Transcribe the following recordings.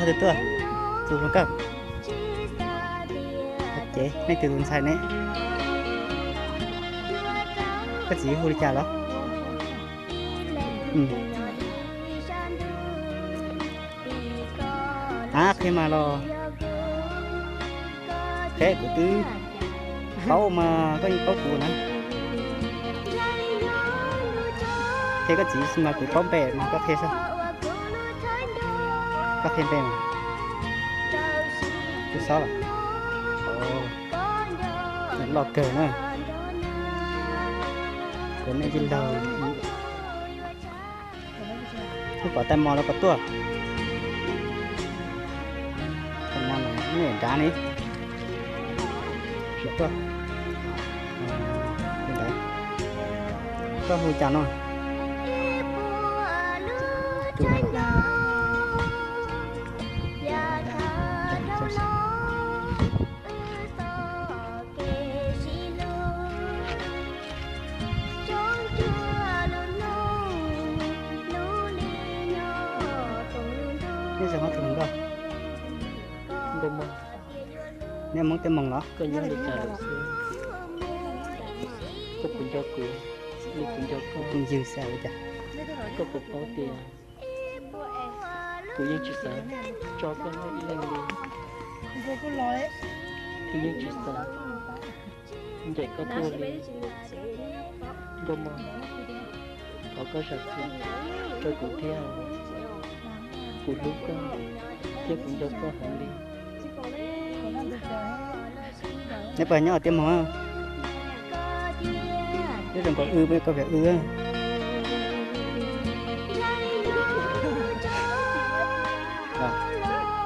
Tus tuaj, tus hluas nkauj. Ok, nej tus tus ntxhais ne? Koj txiv hu li cas los? Ab, qhia mas los. Qhia kuv twb paub mas koj yeej paub kuv na. Qhia koj txiv mas kuv paub npe mas koj qhia saib. Koj qhia npe mas. Tub Xob los? Loj kawg na. Kuv nej tij laug. Wb pom tais mos los puas tuaj? Tais mos no nws nrad ne. Puas tuaj? Li ntawd. Koj hu cas no? Nej zoo hov tus hluas nkauj. Nkauj Mog, nej Hmoob tej moos los? Koj nyob li cas lawm xwb? Koj puas nco kuv li kuv nco koj? Kuv ywg xwb ua cas? Koj puas paub tias kuv yeej tsis xav tso koj nyob ib leeg li. Kuv yeej tsis xav ncaim koj tuaj li. Nkauj Mog, thov koj zam txim rau kuv thiab. Kuv hlub koj thiab kuv nco koj heev li. Neb puas nyob tiaj moog? Neb zoo nkaus wb, koj pem wb.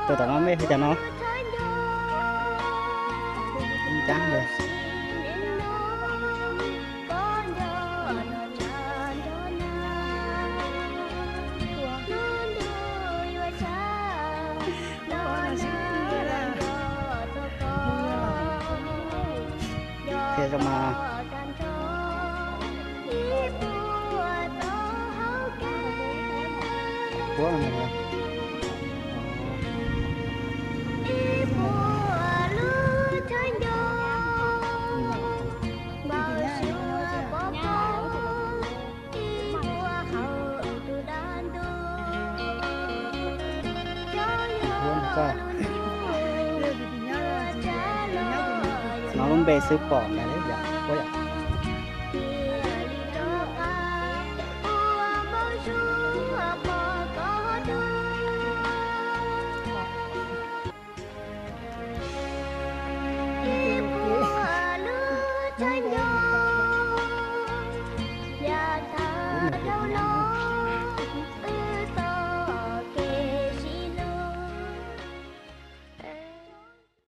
Tus tom no mej hu cas no? Cab ntag. Qhia zoo mas. Puab no. Puab no koj. Hnov lub npe xwb pom ntag yom, puab yom.